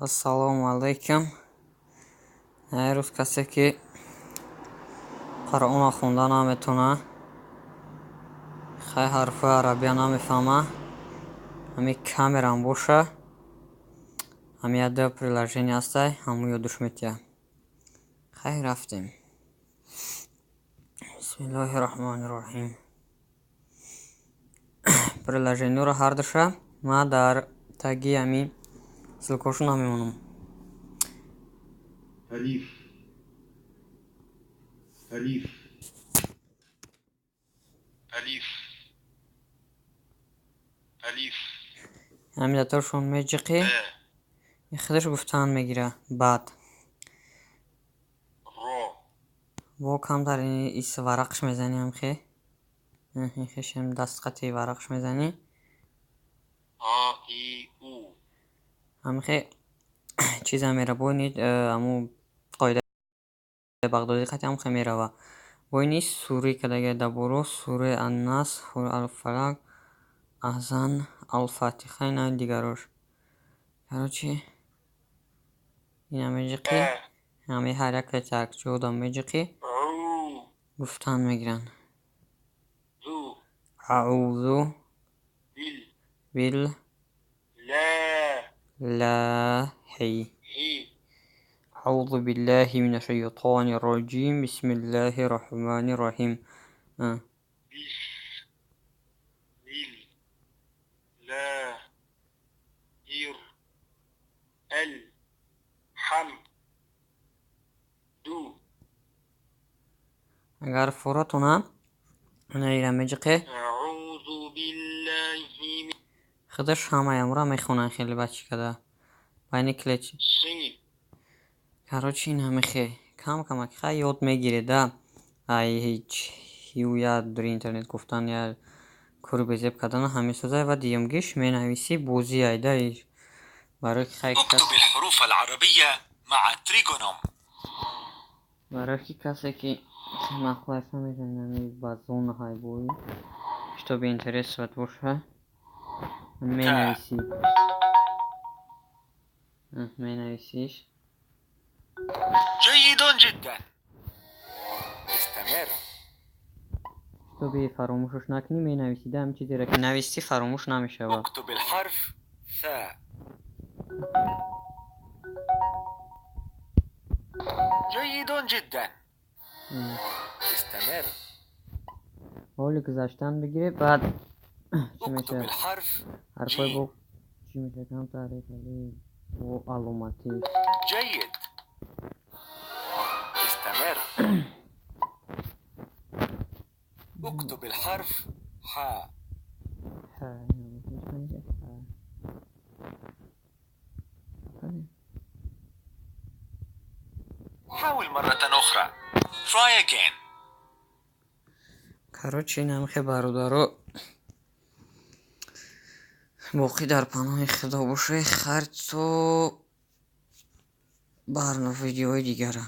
Ассалому алайкум. Ҳар рӯз касе ки Қуръонро хонда наметавона, хай ҳарфҳои арабия намефаҳма, ҳамин камерам боша, ҳамин як ду приложение ҳастай, ҳамун ёдуш метиҳад. Хай, рафтем. Бисмиллоҳи раҳмони раҳим. Приложениҳоро ҳардуша ман дар таги ҳамин ссылкаҳошо намемонам. ألف ألف ألف ألف. Ҳамин датошон меҷиқӣ, باء. Худаш гуфтан мегира. Баъд را. Бо камтар ис варақш мезанӣ, ҳамхе хешем дастқати варақш мезанӣ. آ إي أو. Ҳамхе чиза мера боинид, ҳаму қоидаи бағдодӣ қати ҳамхе мерава. Боини сури кадага даборо сураи Аннас, Алфалак, Азан, Алфатиха, ина дигарош. Короче, ина меҷиқӣ, آ. ҳами ҳар як так ҷода меҷиқӣ, عو. гуфтан мегиранд. ذو. Аузу بال. бил لا. лаҳи. هي. أعوذ بالله من الشيطان الرجيم، بسم الله الرحمن الرحيم. بس مل لا إر ال حم دو. Агар фуратона ира меҷиқе, أعوذ بالله من худаш ҳамаямро мехонанд, хеле бачи када байни клеч. صي. Короче, ин ҳамихе кам камак хай ёд мегиреда. Ай ҳеҷ я дури интернет гуфтан, я кори безеб кардан ҳамесозай ва диюмгиш менависӣ, бозӣ айда барои ки хай кас اكتب الحروف العربية مع تريجونوم. Барои ки касе ки махласа мезанами ба зонаҳай бои, чтобы интерес шавад боша, менависӣ, менависиш. جيد جدا، استمر. Чтобы фаромӯшаш накунӣ, менависида, ҳамин чизеро ки нависӣ, фаромӯш намешавад. اكتب الحرف ثاء. جيد جدا، استمر. Ҳоли гузаштан бигирӣ, баъд чӣ اكتب мешавад? الحرف Ҳарфҳои جيم. бо чӣ мешавад, камтар хеле бо аломатӣ. جيد، استمر. اكتب الحرف حاء. ҳа. حاول مرة أخرى. Try again. Короче, ин ҳамихе, бародаро, боқӣ дар паноҳи Худо бошед. Хайр, то барно видеои дигара.